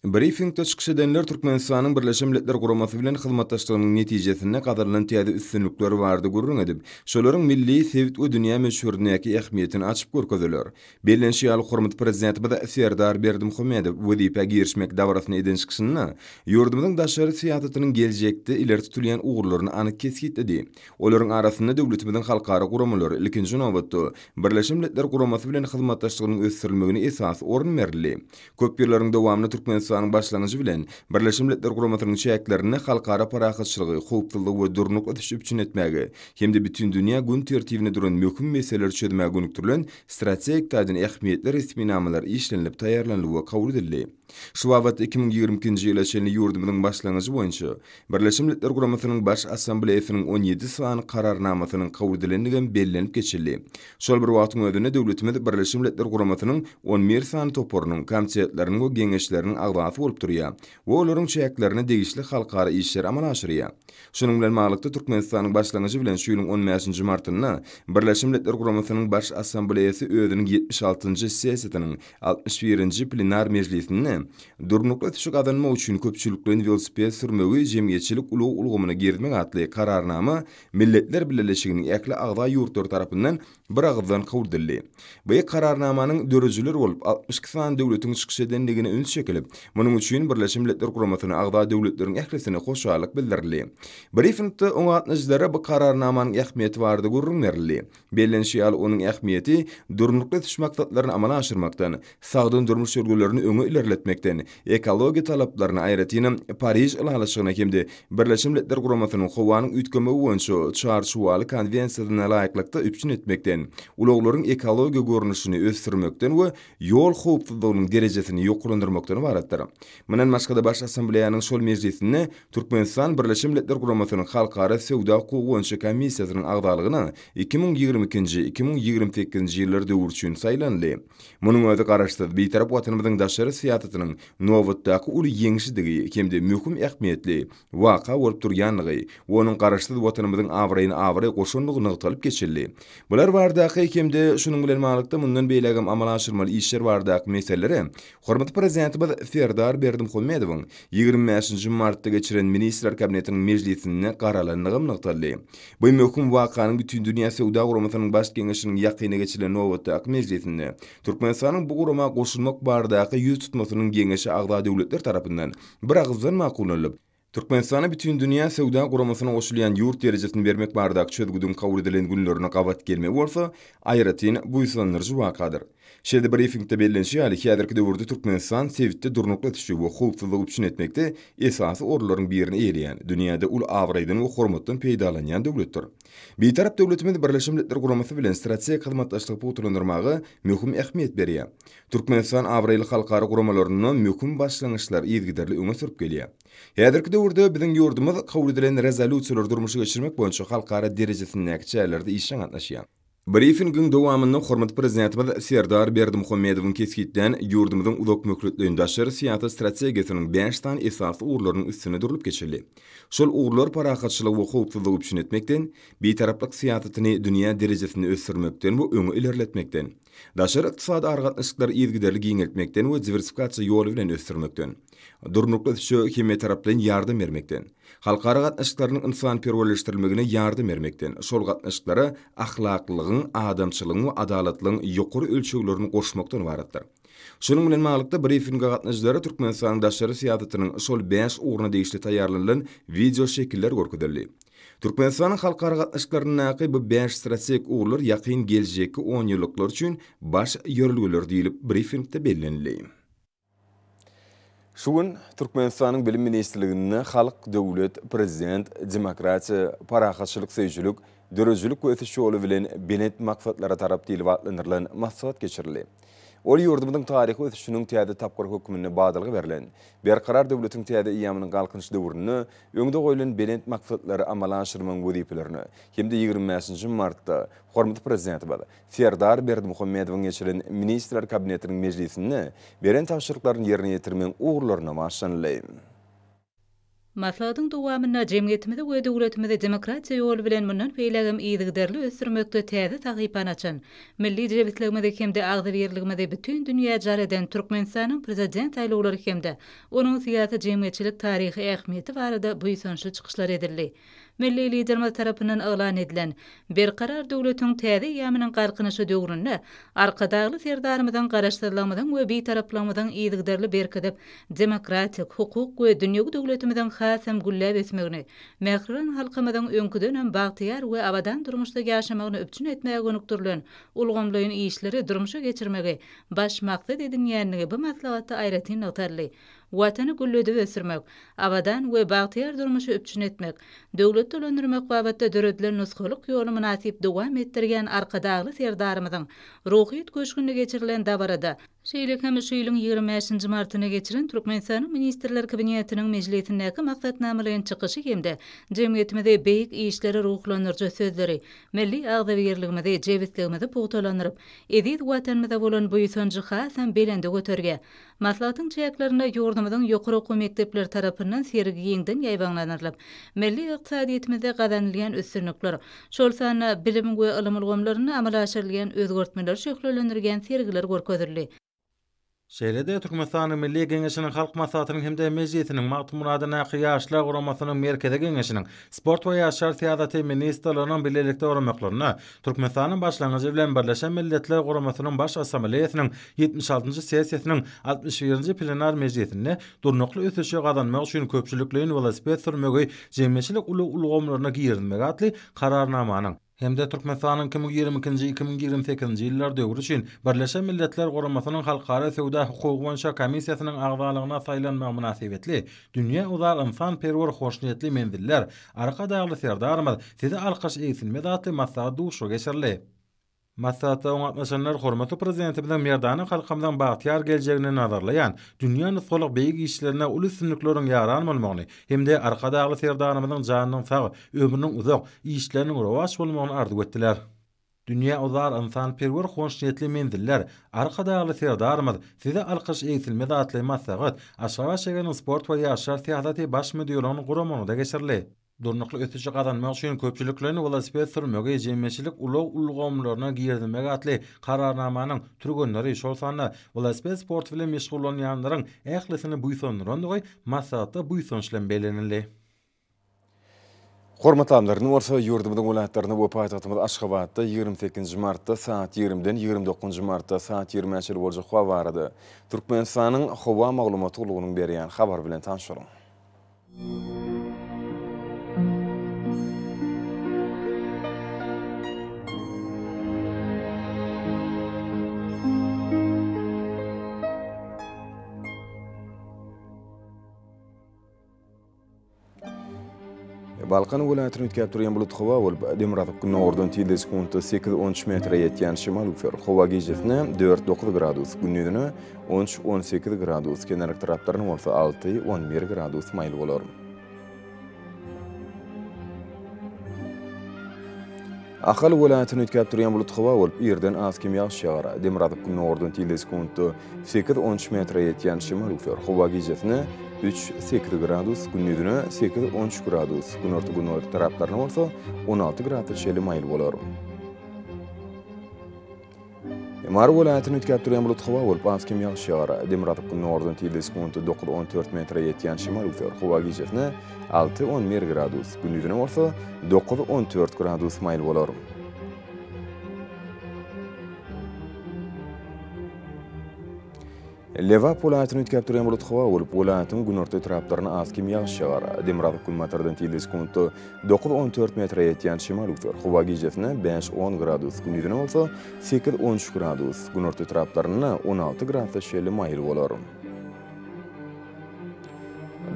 S1: Brifingde çykyş edenler Türkmenistanyň Birleşen Milletler Guramasy bilen hyzmatdaşlygynyň netijesinde gazanylan täze üstünlikler barada gürrüň edip, şolaryň milli, sebit we dünýä möçberindäki ähmiýetini açyp görkezdiler. Bellenişi ýaly, hormatly Prezidentimiz Serdar Berdimuhamedow wezipä girişmek dabarasynda eden çykyşynda ýurdumyzyň daşary syýasatynyň geljekde ileri tutulýan ugurlaryny anyk kesgitledi. Olaryň arasynda döwletimiziň halkara guramalary, ilkinji nobatda, Birleşen Milletler Guramasy bilen hyzmatdaşlygynyň ösdürilmegine esasy orun berildi. Köp ýyllaryň dowamynda Türkmenistanyň başlangyjy bilen Birleşen Milletler Guramasynyň çäklerinde halkara parahatçylygy, howpsuzlygy we durnukly ösüşi üpjün etmäge hem-de bütindünýä gün tertibinde duran möhüm meseleleri çözmäge gönükdirilen strategik taýdan ähmiýetli resminamalar işlenilip taýýarlanyldy we kabul edildi. Şu babatda 2022-nji ýyla çenli ýurdumyzyň başlangyjy boýunça Birleşen Milletler Guramasynyň Baş Assambleýasynyň 17 sany Kararnamasynyň kabul edilendigem bellenip geçildi. Şol bir wagtyň özünde döwletimiz Birleşen Milletler Guramasynyň 11 sany toparynyň, komitetleriniň we geňeşleriniň agzasy bolup durýar we olaryň çäklerinde degişli halkara işleri amala aşyrýar. Şunuň bilen baglylykda, Türkmenistanyň başlangyjy bilen şu ýylyň on bäşinji martynda Birleşen Milletler Guramasynyň Baş Assambleýasy özüniň 76-njy sessiýasynyň 61-nji plenar mejlisinde Durnukly ösüşi gazanmak üçin köpçülikleýin welosiped sürmegi jemgyýetçilik ulag ulgamyna girizmek atly Kararnama Milletler Bileleşiginiň ähli agza ýurtlary tarapyndan biragyzdan kabul edildi. Bu Kararnamanyň döredijileri bolup 62 sany döwletiň çykyş edendigine üns çekilip, munuň üçin Birleşen Milletler Guramasyna agza döwletleriň ählisine hoşallyk bildirildi. Brifingde oňa gatnaşyjylara bu Kararnamanyň ähmiýeti barada gürrüň berildi. Bellenişi ýaly, onuň ähmiýeti Durnukly ösüş maksatlaryny amala aşyrmakdan, sagdyn durmuş ýörgünlerini öňe ilerletmekden, ekologiýa talaplaryna, aýratynam, Pariž ylalaşygyna hem-de Birleşen Milletler Guramasynyň howanyň üýtgemegi boýunça Çarçuwaly konwensiýasyna laýyklykda üpjün etmekden, ulaglaryň ekologiýa görnüşini ösdürmekden we ýol howpsuzlygynyň derejesini ýokarlandyrmakdan ybaratdyr. Mundan başga-da, Baş Assambleýanyň şol mejlisinde Türkmenistan Birleşen Milletler Guramasynyň Halkara söwda hukugy boýunça komissiýasynyň agzalygyna 2022-nji, 2028-nji ýyllar döwri üçin saýlanyldy. Munuň özi Garaşsyz, Bitarap Watanymyzyň daşary syýasatynyň. syýasatynyň nobatdaky uly ýeňşidigi hem-de möhüm ähmiýetli waka bolup durýandygy we onuň Garaşsyz Watanymyzyň abraýyna abraý goşandygy nygtalyp geçildi. Bular baradaky hem-de şunuň bilen baglylykda mundan beýlägem amala aşyrmaly işler baradaky meselelere hormatly Prezidentimiz Serdar Berdimuhamedowyň 25-nji martda geçiren Ministrler Kabinetiniň mejlisinde garalandygam nygtaldy. Bu möhüm wakanyň Bütindünýä Söwda Guramasynyň Baş Geňeşiniň ýakynda geçirilen nobatdaky mejlisinde Türkmenistanyň bu gurama goşulmak baradaky ýüztutmasynyň Geňeşe agza döwletler tarapyndan biragyzdan makullanylyp, Türkmenistana Bütindünýä Söwda Guramasyna goşulýan ýurt derejesini bermek baradaky çözgüdiň kabul edilen günlerine gabat gelmegi bolsa aýratyn buýsandyryjy wakadyr. Şeýle-de brifingde bellenişi ýaly, häzirki döwürde Türkmenistan sebitde durnukly ösüşi we howpsuzlygy üpjün etmekde esasy orunlaryň birini eýeleýän, dünýäde uly abraýdan we hormatdan peýdalanýan döwletdir. Bitarap döwletimiz Birleşen Milletler Guramasy bilen strategik hyzmatdaşlygy pugtalandyrmaga möhüm ähmiýet berýär. Türkmenistan abraýly halkara guramalarynda möhüm başlangyçlary yzygiderli öňe sürüp gelýär. Häzirki döwürde biziň ýurdumyz kabul edilen rezolýusiýalary durmuşa geçirmek boýunça halkara derejesindäki çärelerde işjeň gatnaşýar. Brifingiň dowamynda hormatly Prezidentimiz Serdar Berdimuhamedowyň kesgitlän ýurdumyzyň uzakmöhletleýin daşary syýasat strategiýasynyň bäş sany esasy ugurlarynyň üstünde durlup geçildi. Şol ugurlar parahatçylygy we howpsuzlygy üpjün etmekden, bitaraplyk syýasatyny dünýä derejesinde ösdürmekden we öňe ilerletmekden, daşary ykdysady aragatnaşyklary yzygiderli giňeltmekden we diwersifikasiýa ýoly bilen ösdürmekden, durnukly ösüşe hemmetaraplaýyn ýardam bermekden, halkara gatnaşyklarynyň ynsanperwerleşdirilmegine ýardam bermekden, şol gatnaşyklara ahlaklylygyň, adamçylygyň we adalatlygyň ýokary ölçeglerini goşmakdan ybaratdyr. Şunuň bilen baglylykda, brifinge gatnaşyjylara Türkmenistanyň daşary syýasatynyň şol bäş ugruna degişli taýýarlanylan wideoşekiller görkezildi. Türkmenistanyň halkara gatnaşyklaryndaky bu bäş strategik ugurlar ýakyn geljekki onýyllyklar üçin baş ýörelgeler diýlip, brifingde bellenildi. Şu gün Türkmenistanyň Bilim ministrliginde Halk, döwlet, Prezident, demokratiýa, parahatçylyk söýüjilik, döredijilik we ösüş ýoly bilen belent maksatlara tarap diýlip atlandyrylan maslahat geçirildi. Ol ýurdumyzyň taryhy ösüşiniň täze tapgyry hökmünde badalga berlen Berkarar döwletiň täze eýýamynyň Galkynyş döwründe öňde goýlan belent maksatlary amala aşyrmagyň wezipelerine hem-de 25 martda hormatly Prezidentimiz Serdar Berdimuhamedowyň geçiren Ministrler Kabinetiniň mejlisinde beren tabşyryklaryny ýerine ýetirmegiň ugurlaryna başlanyldy.
S3: Maslahatyň dowamynda jemgyýetimizi we döwletimizi demokratiýa ýoly bilen mundan beýlägem yzygiderli ösdürmekde täze sahypany açan, milli jebisligimizi hem-de agzybirligimizi bütin dünýä jar eden Türkmenistanyň Prezident saýlawlary hem-de onuň syýasy-jemgyýetçilik taryhy ähmiýeti barada buýsançly çykyşlar edildi. Milli Liderimiz tarapyndan yglan edilen Berkarar döwletiň täze eýýamynyň Galkynyşy döwründe Arkadagly Serdarymyzyň Garaşsyzlygymyzyň we Bitaraplygymyzyň yzygiderli berkidip, demokratik, hukuk we dünýewi döwletimiziň hasam gülläp ösmegini, mähriban halkymyzyň öňküdenem bagtyýar we abadan durmuşda ýaşamagyny üpjün etmäge gönükdirilen ulgamlaýyn işleri durmuşa geçirmegi baş maksat edinýändigi bu maslahatda aýratyn nygtaldy. Watany gülledip ösdürmek, abadan we bagtyýar durmuşy üpjün etmek, döwlet dolandyrmak babatda döredilen nusgalyk ýoly mynasyp dowam etdirýän Arkadagly Serdarymyzyň Ruhyýet köşgünde geçirilen dabarada, şeýle hem şu ýylyň 25-nji martynda geçiren Türkmenistanyň Ministrler Kabinetiniň mejlisindäki maksatnamalaýyn çykyşy hem-de jemgyýetimizi beýik işlere ruhlandyryjy sözleri milli agzybirligimizi, jebisligimizi pugtalandyryp, eziz Watanymyza bolan buýsanjy hasam belende göterýär. Maslahatyň çäklerinde ýurdumyzyň ýokary okuw mekdepleri tarapyndan sergi giňden ýaýbaňlandyrylyp, milli ykdysadyýetimizde gazanylýan üstünlikler, şol sanda bilim we ylym ulgamlarynda amala aşyrylýan özgertmeleri şöhlelendirýän sergiler görkezildi.
S2: Şeýle-de Türkmenistanyň Milli Geňeşiniň Halk Maslahatynyň hem-de Mejlisiniň Magtymguly adyndaky Ýaşlar guramasynyň Merkezi Geňeşiniň Sport we ýaşlar syýasaty ministrliginiň bilelikde guramaklarynda Türkmenistanyň başlangyjy bilen Birleşen Milletler Guramasynyň Baş Assambleýasynyň 76-njy sessiýasynyň 61-nji plenar mejlisinde Durnukly ösüşi gazanmak üçin köpçülikleýin welosiped sürmegi jemgyýetçilik ulag ulgamlaryna girizmek atly Kararnamanyň hem-de Türkmenistanyň 2022-nji, 2028-nji ýyllar döwri üçin Birleşen Milletler Guramasynyň Halkara söwda hukugy boýunça komissiýasynyň agzalygyna saýlanmagy mynasybetli Dünýä uzar ynsanperwer hoşniýetli menziller, Arkadagly Serdarymyz size alkyş egsilmez atly maslahat duşuşygy geçirildi. Maslahata gatnaşanlar hormatly Prezidentimiziň merdana halkymyzyň bagtyýar geljegini nazarlaýan dünýä nusgalyk beýik işlerinde uly üstünlikleriň ýaran bolmagyny hem-de Arkadagly Serdarymyzyň janynyň sag, ömrüniň uzak, işleriniň rowaç bolmagyny arzuw etdiler. Dünýä uzar ynsanperwer hoşniýetli menziller, Arkadagly Serdarymyz, Size alkyş egsilmez atly maslahat Aşgabat şäheriniň Sport we ýaşlar syýasaty baş müdirliginiň guramagynda geçirildi. Durnukly ösüşi gazanmak üçin köpçülikleýin welosiped sürmegi jemgyýetçilik ulag ulgamlaryna girizmek atly Kararnamanyň türgenleri, şol sanda welosiped sporty bilen meşgullanýanlaryň ählisini buýsandyrandygy maslahatda buýsanç bilen bellenildi.
S1: Hormatly alymlar, indi bolsa ýurdumyzyň welaýatlarynda we paýtagtymyz Aşgabatda 28 nji martda saat 20-den 29 nji martda saat 20-ä çenli boljak howa barada Türkmenistanyň Howa maglumat gullugynyň berýän habary bilen tanyş boluň. Balkan welaýatyny üýtgäp durýan bulut howa bolup, demirgazyk gündogardan tizligi sekuntda sekiz-on üç metre ýetýän şemal üflär. Howa gijesine dört-dokuz gradus, gündizine on üç-on sekiz gradus, kenarki taraplarynda bolsa alty-on bir gradus maýyl bolar. Ahal welaýatyny üýtgäp durýan bulut howa bolup, irden az-kem ýagyş ýagar. Demirgazyk-gündogardan tizligi sekuntda sekiz-on üç metre ýetýän şemal üflär. Howa gijesine üç-sekiz gradus, gündizine sekiz-on üç gradus, günorta-günorta taraplarynda bolsa on alty gradusa çenli maýyl bolar. Mary welaýatyny üýtgäp durýan bulut howa bolup, az-kem ýagyş ýagar. Demirgazyk-gündogardan tizligi sekuntda dokuz-on dört metre ýetýän şemal üflär. Howa gijesine alty-on bir gradus, gündizine bolsa dokuz-on dört gradus maýyl bolar. Lebap welaýatyny üýtgäp durýan bulut howa bolup, welaýatyň günorta etraplarynda az-kem ýagyş ýagar. Demirgazyk-günbatardan tizligi sekuntda dokuz-on dört metre ýetýän şemal üflär. Howa gijesine bäş-on gradus, gündizine bolsa sekiz-on üç gradus, günorta etraplarynda on alty gradusa çenli maýyl bolar.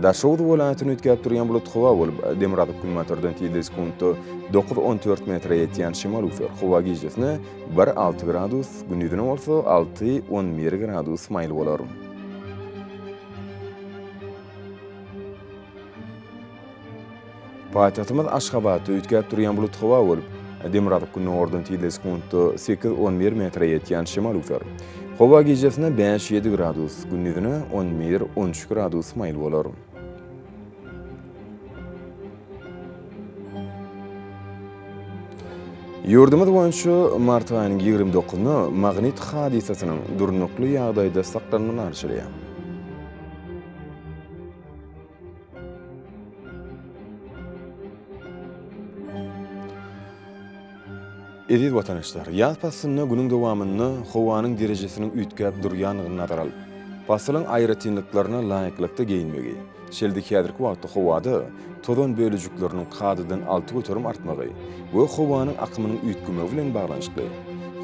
S1: Daşoguz welaýatyny üýtgäp durýan bulut howa bolup, demirgazyk-günbatardan tizligi sekuntda dokuz-on dört metre ýetýän şemal üflär. Howa gijesine bir-alty gradus, gündizine bolsa alty-on bir gradus maýyl bolar. Paýtagtymyz Aşgabatda üýtgäp durýan bulut howa bolup, demirgazyk-gündogardan tizligi sekuntda sekiz-on bir metre ýetýän şemal üflär. Howa gijesine bäş-ýedi gradus, gündizine on bir-on üç gradus maýyl bolar. Ýurdumyz boýunça mart aýynyň ýigrimi dokuzyna magnit hadysasynyň durnukly ýagdaýda saklanmagy arçalýar. Eziz watandaşlar, ýaz paslynda günüň dowamynda howanyň derejesiniň üýtgäp durýandygyny nazara alyp, pasylyň aýratynlyklaryna laýyklykda geýinmegi, şeýle-de häzirki wagtda howada tozan bölejikleriniň kadadan 6% artmagy we howanyň akymynyň üýtgemegi bilen baglanyşykly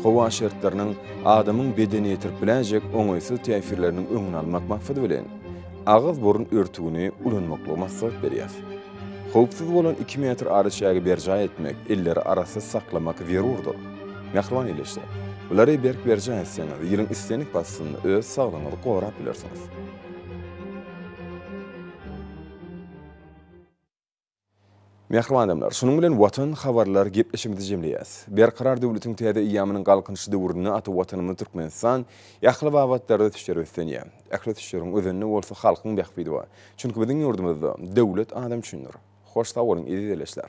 S1: howa şertleriniň adamyň bedenine ýetirip biläýjek oňaýsyz täsirleriniň öňüni almak maksady bilen, agyz-burun örtügini ulanmaklygy maslahat berýär. Howpsuz bolan iki metr araçägi berjaý etmek, elleri arassa saklamak zerurdyr. Mähriban ildeşler, bulary berk berjaý etseňiz, ýylyň islendik paslynda öz saglygyňyzy gorap bilersiňiz. Mähriban adamlar, şunuň bilen Watan habarlar gepleşigimizi jemleýäs. Berkarar döwletiň täze eýýamynyň Galkynyşy döwründe ata Watanymyz Türkmenistan ähli babatlarda ösüşlere beslenýär. Ähli ösüşleriň özeninde bolsa halkyň bähbidi bar. Çünki biziň ýurdumyzda Döwlet adam üçindir! Hoş sag boluň eziz ildeşler!